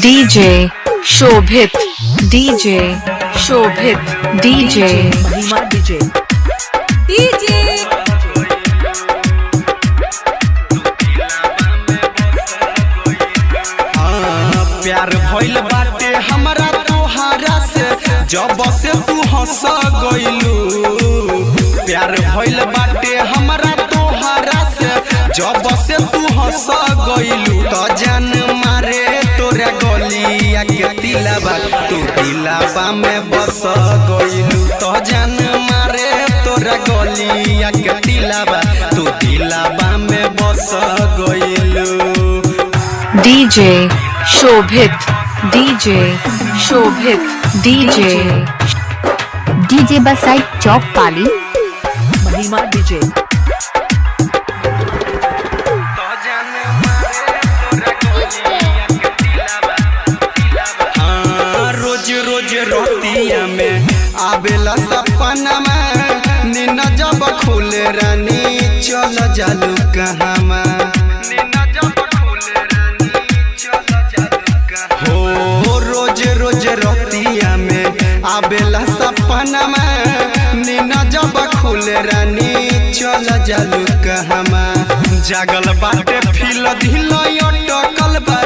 DJ Shobhit, DJ Shobhit, DJ Mahima DJ. DJ हाँ, प्यार भइल बाटे हमरा तोहारा से जब से तू हंस गइलू। प्यार भइल बाटे हमरा तोहारा से जब से तू हंस गइलू। तो जान मारे तोरा गलिया के तिलाबा तू दिलाबा में बस गइलू। तो जान मारे तोरा गलिया के तिलाबा तू दिलाबा में बस गइलू। DJ Shobhit, DJ Shobhit, DJ DJ Basai Chowk Pali. Mahima DJ. हाँ, रोज रोज रोतिया में आवेला सपना में नीना जब खुले रानी चल जालू कहाँ। हो रोज रोज रोतिया में आवेला सपना में नीना जब खुले रानी चल जालू कहमा। जागल बाटे फील दिल अटकल बा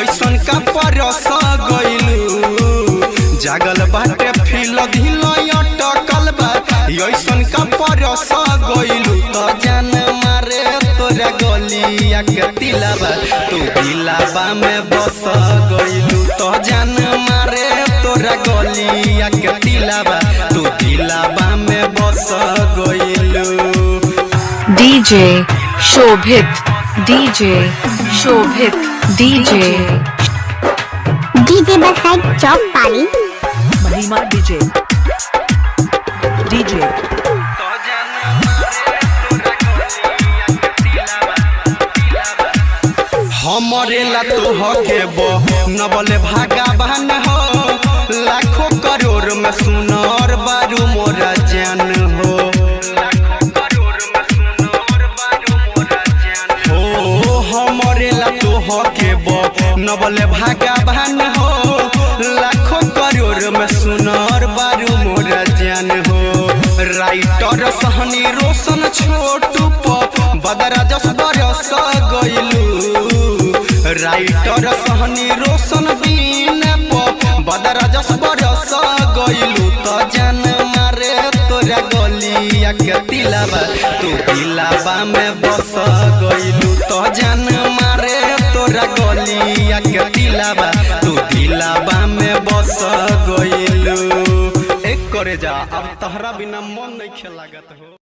ऐसन का परस गइलू। जागल बाटे फील दिल अटकल बा ऐसन का परस गइलू। तो जान मारे तोरा गलिया के तिलाबा तू दिलाबा में बस गइलू। तो जान मारे तोरा गलिया के तिलाबा तू दिलाबा में बस गइलू। DJ Shobhit, DJ Shobhit, DJ DJ Basai Chowk Pali. Mahima DJ. DJ हमरे ला तो हके बो नबले भागाबान हो लाखों करोड़ में सुनर बारू मोरा जान हो। हो हमरे ला तो हके बो नबले भागाबान हो लाखों करोड़ में सुनर बारू मोरा जान हो। राइटर सहनी रोशन छोटू प बदरा जस बरस गइलू। राइटर सहनी रोशन बीन प बदरा जस बरस गइलू। तो जान मारे तोरा गलिया के तिलाबा तू दिलाबा में बस गइलू। तो जान मारे तोरा गलिया के तिलाबा तू दिलाबा में बस गइलू। एक करे जा अब तहरा बिना मन नहीं लागत हो।